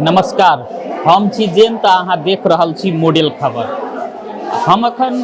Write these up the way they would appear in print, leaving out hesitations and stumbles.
नमस्कार, हम छी जयंत आ अहाँ देख रहल छी मॉडल खबर। हम अखन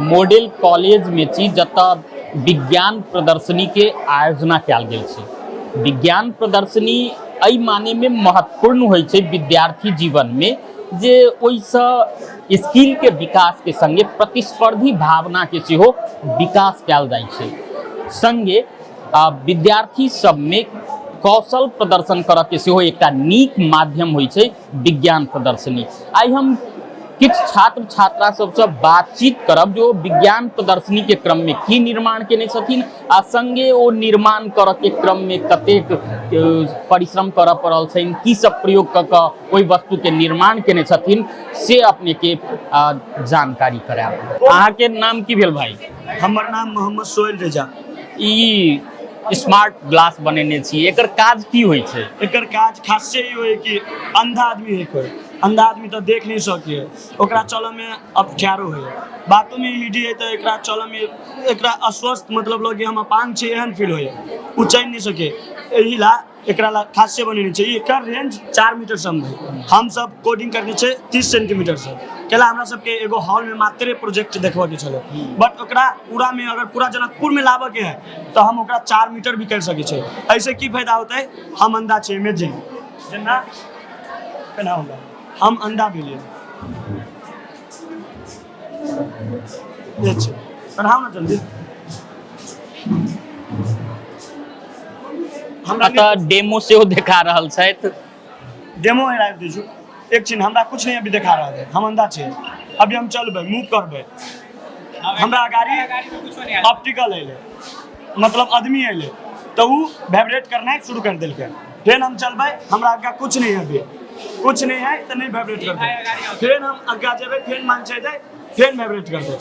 मॉडल कॉलेजमे छी, जतऽ विज्ञान प्रदर्शनीके आयोजना कयल गेल छै। विज्ञान प्रदर्शनी एहि मानेमे महत्वपूर्ण होइ छै विद्यार्थी जीवनमे जे ओहिसँ स्किलके विकासके सङ्गे प्रतिस्पर्धी भावनाके सेहो विकास कयल जाइ छै। सङ्गे विद्यार्थी सबमे कौशल प्रदर्शन करऽके सेहो एकटा नीक माध्यम होइ छै विज्ञान प्रदर्शनी। आइ हम किछु छात्र छात्रा सबसँ बातचीत करब जे ओ विज्ञान प्रदर्शनीके क्रममे की निर्माण केने छथिन आ सङ्गे ओ निर्माण करऽके क्रममे कतेक परिश्रम करऽ पड़ल छनि, की सब प्रयोग कऽ कऽ ओहि वस्तुके निर्माण केने छथिन, से अपनेके जानकारी करायब। अहाँके नाम की भेल भाई? हमर नाम मोहम्मद सोहेल रेजा। ई स्मार्ट ग्लास बनेने छी, एकर काज की होइ छै? एकर काज खासे ई होइ कि अंधा आदमी है, कोई अंधा आदमी तऽ देख नहीं सके, ओकरा चलऽ में अप्ठ्यारो होइ, बातो में ईडी है, तऽ एकरा चलऽ में एकरा अस्वस्थ मतलब लगे हम अपांग छै एहन फील होइए, ओ चलि नहीं सके, एहि ला एकरा ला खासे बनेने छै। एकर रेंज 4 मीटर सम है, हम सब कोडिंग करने छै 30 सेंटीमीटर से। कैला हमरा सबके एगो हॉल में मात्रे प्रोजेक्ट देखबऽ के छलै, बट ओकरा पूरा में अगर पूरा जनकपुर में लाबऽ के है तऽ हम ओकरा 4 मीटर भी कर सकै छै। ऐसे की फायदा होतै? हम अंधा छै, इमेजिन जेना केना होगा, हम अंधा भेलियै, ये छै, पढ़ाउ ना जल्दी हमरा। एतऽ डेमो सेहो देखा रहल छथि। डेमो है, राख दै एक चिन्ह, हमरा कुछ नहीं अभी देखा रहल है। हम अंधा छियै, अभी हम चलबै, मूव करबै, हमरा गाड़ी ऑप्टिकल अयलै, मतलब आदमी अयलै तऽ ओ वाइब्रेट करनाइ शुरू कर देलकै। फेर हम चलबै, हमरा आगाँ कुछ नहीं है, अभी कुछ नहीं है तऽ नहीं वाइब्रेट करतै। फेर हम आगाँ जेबै, फेर मान छै फेर वाइब्रेट करतै।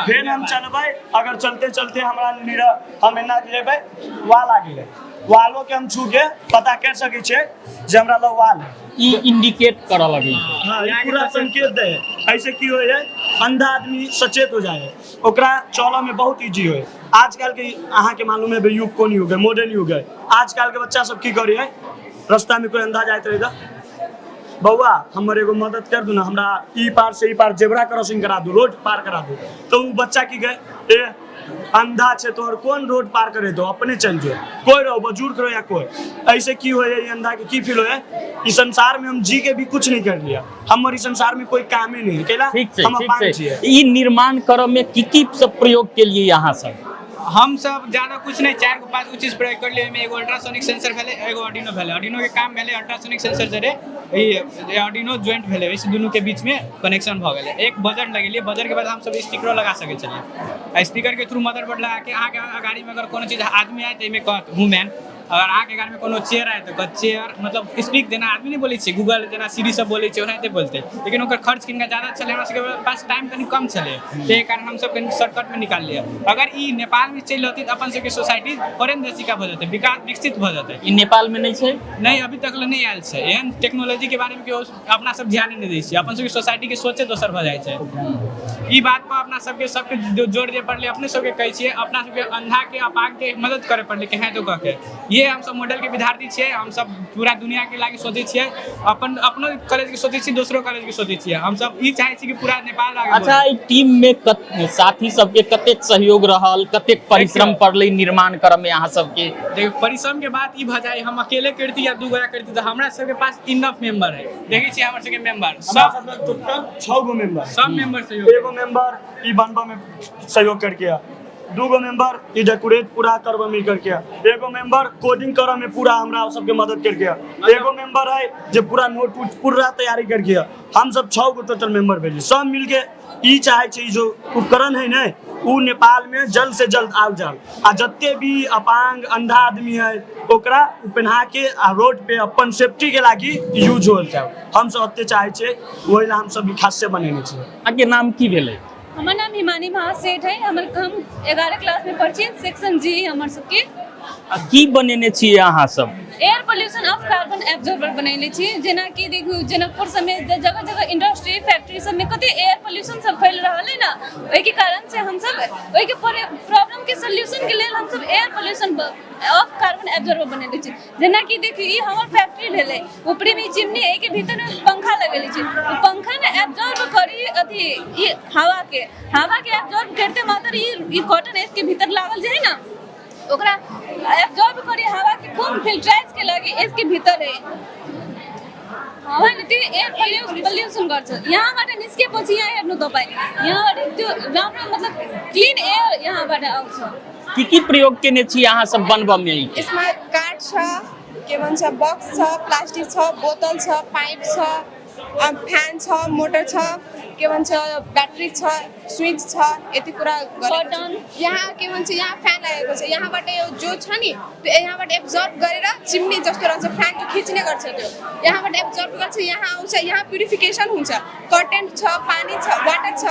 फेर हम चलबै, अगर चलते चलते हमरा निर हम एना जेबै, वाल आ गेलै, वालो के हम छू के पता कर सकै छियै जे हमरा लग वाल है। ई इंडिकेट करऽ लगै छै। हाँ, ई पूरा संकेत दे है। ऐसे की होय है, अंधा आदमी सचेत हो जाए है, ओकरा चलऽ में बहुत इजी होय। आजकल के अहाँ के मालूम है युग कोन युग है, मॉडर्न युग है। आजकल के बच्चा सब की करे है, रास्ता में कोई अंधा जाइत रहे तऽ, बौआ, हमर एगो मदद कर दू ना, हमरा ई पार से ई पार जेबरा क्रॉसिंग करा दू, रोड पार करा दू, तऽ ओ बच्चा की गए, ए अंधा छै, तोहर कोन रोड पार करे दो, अपने चल जो, कोई रहो, बुजुर्ग रहो या कोई। ऐसे की होए, ई अंधा के की फील होए, ई संसार में हम जी के भी कुछ नहीं कर लिया, हमर ई संसार में कोई कामे नहीं है, कैला ठीक छै। हम ठीक अपांग छै। छियै। ई निर्माण करऽ मे की की सब प्रयोग केलियै अहाँ सब? हम सब ज्यादा कुछ नहीं, चार गो पाँच गो चीज प्रयोग कर लिए। एगो अल्ट्रासोनिक सेंसर भेलै, एगो ऑर्डिनो भेलै। ऑर्डिनो के काम भेलै अल्ट्रासोनिक सेंसर जरे ई ऑर्डिनो ज्वाइंट भेलै, ओहिसँ दुनूके बीचमे कनेक्शन भऽ गेलै। एक बजर लगेलियै, बजरके बाद हमसब स्पीकरो लगा सकै छलियै आ स्पीकरके थ्रू मदरबोर्ड लगाके अहाँके गाड़ीमे अगर कोनो चीज आदमी आयत तऽ एहिमे कहत वुमेन, अगर अहाँके गाड़ीमे कोनो चेयर आयत तऽ कहत चेयर। मतलब स्पीक जेना आदमी नहि बोलै छै, गूगल जेना सीरी सब बोलै छै, ओनाहिते बोलतै। लेकिन ओकर खर्च कनिका ज्यादा छलै, हमरा सबके पास टाइम कनि कम छलै, ताहि कारण हमसब कनि शॉर्टकटमे निकाललियै। अगर ई नेपालमे चलि रहतै तऽ अपन सबके सोसाइटी फॉरेन देश भऽ जेतै, विकास विकसित भऽ जेतै। ई नेपालमे नहि छै? नहि, अभी तक ले नहि आयल छै। एहन टेक्नोलॉजीके बारेमे केओ अपना सब ध्यान नहि दै छियै। अपन सबके सोसाइटीके सोचे दोसर भऽ जाइ छै। ई बात पर अपना सबके सबके जोर दिअ पड़लै। अपने सबके कहै छियै, अपना सबके अंधा के अपांग के मदद करे पड़लै केनाहितो कऽ के। ये हमसब मॉडल के विद्यार्थी छियै। हमसब पूरा दुनिया के लागी सोचै छियै, अपन अपनो कॉलेज के सोचै छियै, दोसरो कॉलेज के सोचै छियै। हमसब ई चाहै छी कि पूरा नेपाल आगे अच्छा, बढ़े। एहि टीम मे साथी सबके कतेक सहयोग रहल, कतेक परिश्रम पड़लै निर्माण करऽ मे अहाँ सबके? देखियौ, परिश्रम के बात ई भऽ जाइ, हम अकेले करती या दू गोरा करती तऽ हमरा सबके पास इनफ मेंबर है। देखै छियै हमर सबके मेंबर हमरा सब। सबके टोटल छह गो मेंबर। सब मेंबर सहयोग। एगो मेंबर ई बनबऽ में सहयोग करके, दू गो मेंबर ई डेकोरेट पूरा करबऽ में करके, एगो मेंबर कोडिंग करऽ में पूरा हमरा सबके मदद करके, एगो मेंबर है जे पूरा नोट उट पूरा तैयारी करके। हम सब छह गो टोटल मेंबर भेलियै। सब मिलके ई चाहे छै, जो उपकरण है ने, उ नेपाल में जल्द से जल्द आबि जाए आ जते भी अपांग अंधा आदमी है ओकरा उ पहना के आ रोड पे अपन सेफ्टी के लागी यूज हो जाए। हम सब ओते चाहे छियै, ओहि ला हम सब ई खासे बनेने छियै। अहाँके नाम की भेलै? हमर नाम हिमानी महासेठ है। हमर हम 11 क्लास में पढ़ै छी, सेक्शन जी हमर सबके। आ की बनेने छियै अहाँ सब? Air pollution of carbon absorber बनेने छी। जेनाकि देखू, जनकपुर सबमे जगह जगह इंडस्ट्री फैक्ट्री सबमे कते एयर पोल्यूशन सब फैल रहल है ने, ओहिके कारण से हमसब ओहिके प्रॉब्लम के सोल्यूशन के लेल हमसब air pollution of carbon absorber बनेने छी। जेनाकि देखियौ, ई हमर फैक्ट्री भेलै। ऊपरेमे चिमनी एहिके भीतरमे पंखा लगेले छी। ओ पंखा ने एब्जॉर्ब करी अथी ई हवाके, हवाके एब्जॉर्ब करिते मात्र ई ई कॉटन इसके भीतर लागल जे है ना, ओकरा एब्जॉर्ब करी हवाके, खूब फिल्टराइज के लगे इसके भीतर है हवा नि। त्यो एयर पल्युसन गर्छ। यहाँबाट निस्केपछि यहाँ हेर्नु तपाईँ, यहाँबाट त्यो राम्रो मतलब क्लिन एयर यहाँबाट आउँछ। की की प्रयोग केने छी अहाँ सब बनबऽ मे ई? यसमा काठ छ, के भन्छ, बक्स छ, प्लास्टिक छ, बोतल छ, पाइप छ, फ्यान छ, मोटर छ, के भन्छ, ब्याट्री छ, स्विच छ, यति कुरा गरेको छु। बटन। यहाँ के भन्छ, यहाँ फ्यान लागेको छ। यहाँबाट यो जो छ नि, त्यो यहाँबाट एब्जर्ब गरेर चिम्नी जस्तो रहन्छ, फ्यान त्यो खिच्ने गर्छ, त्यो यहाँबाट एब्जर्ब गर्छ, यहाँ आउँछ, यहाँ प्युरिफिकेसन हुन्छ। कर्टेन छ, पानी छ, वाटर छ,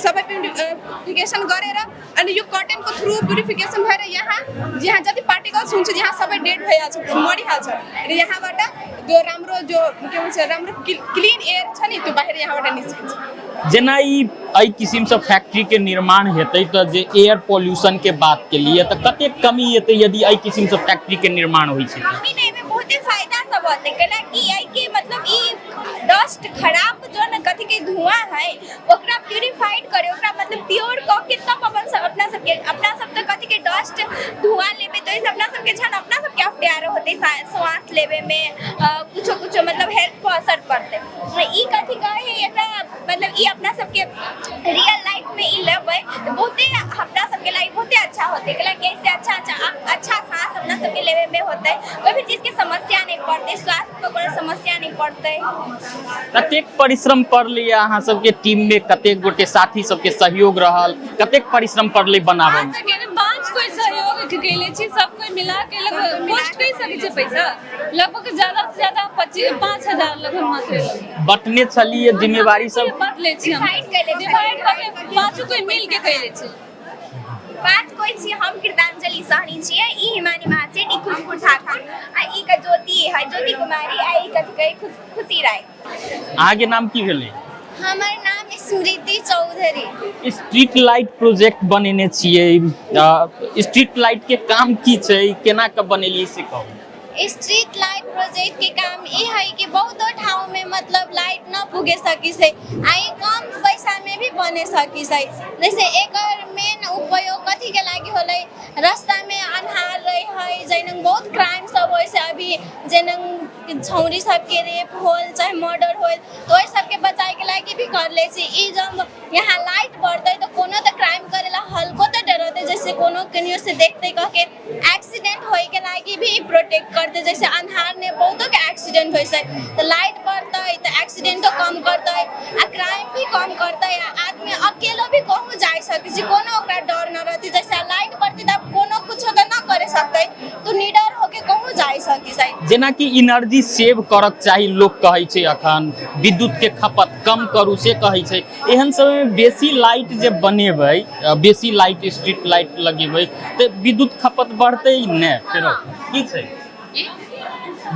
सबै प्युरिफिकेसन गरेर अनि यो कर्टेनको थ्रु प्युरिफिकेसन भएर यहाँ यहाँ जति पार्टिकल्स हुन्छ यहाँ सबै डेड भइहाल्छ, मरिहाल्छ र यहाँबाट त्यो राम्रो जो के भन्छ, राम्रो क्लिन एयर छ नि, त्यो बाहिर यहाँबाट निस्किन्छ। जेना ई एहि किसिमसँ फैक्ट्रीके निर्माण हेतै तऽ जे एयर पॉल्यूशनके बात के लिए तऽ कतेक कमी एतै यदि एहि किसिमसँ फैक्ट्रीके निर्माण होइ छै तऽ? कमी नहीं में बहुते फायदा सब होते, कैला कि एहि के मतलब ई डस्ट खराब जो न कथी के धुआं है, ओकरा प्यूरिफाइड करे, ओकरा मतलब प्योर कऽ के तब अपन सब अपना सबके अपना सब तऽ कथी के डस्ट धुआं लेबे तऽ एहिसँ अपना सबके छन अपना सबके अफ्टियार होते श्वास लेबे में, कुछो कुछो मतलब हेल्थ पर असर पड़तै। ई कथी कहै है, एकरा मतलब ई अपना सबके रियल लाइफ में ई लेबै तऽ बहुते अपना सबके लाइफ बहुते अच्छा होतै, कैला कि एहिसे अच्छा अच्छा अच्छा सांस अपना सबके लेबे में होतै, कोई भी चीज के समस्या नहीं पड़तै, स्वास्थ्य पर कोनो समस्या नहीं पड़तै। कतेक परिश्रम पड़लै अहाँ सबके टीम में? कतेक गोटे साथी सबके सहयोग रहल? कतेक परिश्रम पड़लै बनाबऽ में? सबके पाँच कोई सहयोग कैले छी, सब कोई मिला के लगभग कॉस्ट कहि सकै छै पैसा लगभग ज्यादा से ज्यादा 25 5,000 लगभग मात्र लगलै। बटने छलियै जिम्मेवारी सब? बाँट लै छी हम। डिवाइड कैले छी। डिवाइड कऽ के पाँचो कोई मिल के कैले छी। पाँच कोई छी हम। कृतांजलि सहनी छियै, ई हिमानी महासेठ, ई खुशबू ठाकुर आ ई का ज्योति है, ज्योति कुमारी आ ई कथी कहै खुशी राय। अहाँके नाम की भेलै? हमर नाम स्मृति चौधरी। स्ट्रीट लाइट प्रोजेक्ट बनेने छियै। स्ट्रीट लाइट के काम की छै, केना के बनेलियै से कहू। स्ट्रीट लाइट प्रोजेक्ट के काम ई है कि बहुतो ठाउँ में मतलब लाइट न पुगे सकी से आ ई कम पैसा में भी बने सकी से। जैसे एकर मेन उपयोग कथी के लागि होलै, रास्ता में अन्हार रहे है, जैनंग बहुत क्राइम सब होइ से अभी, जेनंग छौरी सबके रेप होल चाहे मर्डर होल, तो ओहि सबके बचाए के लागि भी कर ले छी। ई जब यहाँ लाइट बढ़तै तऽ कोनो तऽ क्राइम करेला हल्को तऽ डरतै, जैसे कोनो कनियो से देखतै कह के एक्सीडेंट होय के लागि भी प्रोटेक्ट करतै। जैसे अन्हार ने बहुतो के एक्सीडेंट होइ छै, तऽ लाइट बढ़तै तऽ एक्सीडेंटो कम करतै आ क्राइम भी कम करतै आ आदमी अकेलो भी कहूँ जा सकै छै, कोनो ओकरा डर न रहतै। जैसे लाइट बढ़तै तऽ कोनो कुछो तऽ न करे सकतै, तऽ निडर होके कहूँ जा सकै छै। जेनाकि एनर्जी सेव करक चाही लोक कहै छै, अखन विद्युतके खपत कम करू से कहै छै। एहन समयमे बेसी लाइट जे बनेबै, बेसी लाइट स्ट्रीट लाइट लगेबै तऽ विद्युत खपत बढ़तै नहि? फेरो की छै,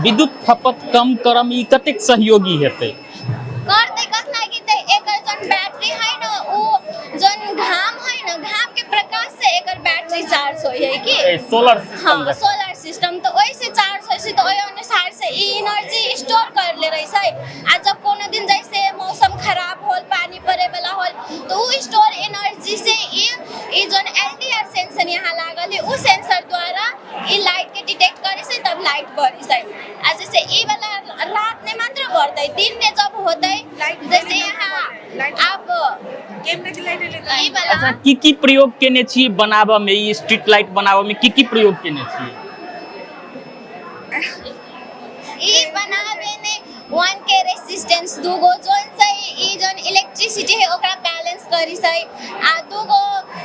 विद्युत खपत कम करम ई कतेक सहयोगी हेतै? करतै, कथ लागि तऽ एकर जौन बैटरी है न, उ जौन घाम है न, घाम के प्रकाश से एकर बैटरी चार्ज होइ है कि सोलर सिस्टम। हाँ, सोलर सिस्टम, तऽ ओहि से चार्ज होइ छै, तऽ ओहि अनुसार से ई एनर्जी स्टोर कर ले रहै छै आ जब कोनो दिन जैसे मौसम खराब होल, पानी पड़े वाला होल, तऽ उ स्टोर एनर्जी से ई ई जौन एलडीआर सेंसर यहाँ लागल है, उ सेंसर द्वारा ई लाइट के डिटेक्ट करे छै, तब लाइट बढ़ै छै। आ जैसे ई वाला रात में मात्र बढ़तै, दिन में जब होतै जैसे यहाँ आप ई वाला। अच्छा, की की प्रयोग केने छी बनाबऽ मे? ई स्ट्रीट लाइट बनाबऽ मे की की प्रयोग केने छी? ई बनावे में 1K resistance दूगो, जोन से ई जोन इलेक्ट्रिसिटी है ओकरा बैलेंस करी छै आ दूगो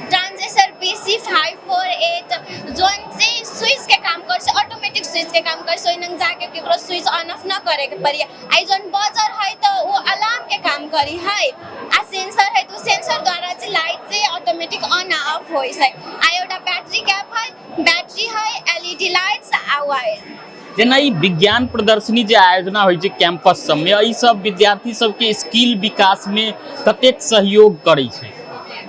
ट्रांजिस्टर BC548, जोन से स्विच के काम कर छै, ऑटोमेटिक स्विच के काम कर छै, ओहिनंग जाके केकरो स्विच ऑन ऑफ न करे के पड़ी। आ ई जोन बजर है तऽ ओ अलार्म के काम करी है आ सेंसर है तऽ सेंसर द्वारा चाहिँ लाइट चाहिँ ऑटोमेटिक ऑन आ ऑफ होइ छै आ एउटा बैटरी कैप है, बैटरी है, एलईडी लाइट्स आ वायर। जेना ई विज्ञान प्रदर्शनी जे आयोजना होइ छै कैंपस सबमे, एहि सब विद्यार्थी सबके स्किल विकासमे कतेक सहयोग करै छै?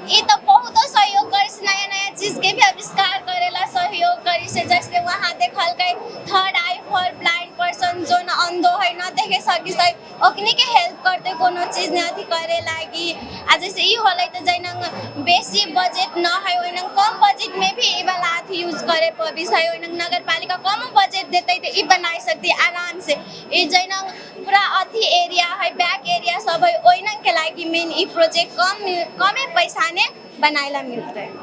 ई तऽ बहुतो सहयोग करै छै, नया नया चीज के भी आविष्कार करेला सहयोग करै छै। जैसे वहाँ देखलकै third eye for blind person, जोन अंधो देखे सकिसै ओकनी के हेल्प करतै कोनो चीज ने अथी करे लागी। आ जैसे ई होलै तऽ जैना बेसी बजट न है ओहिना कम बजट में भी ई वाला अथी यूज करे पबिसै। ओहिना नगरपालिका कम बजट देतै तऽ ई बनाइ सकती आराम से। ई जैना पूरा अथी एरिया है, बैक एरिया सब है, ओहिना के लागि मेन ई प्रोजेक्ट कम कमे पैसा ने बनाइला मिलतै।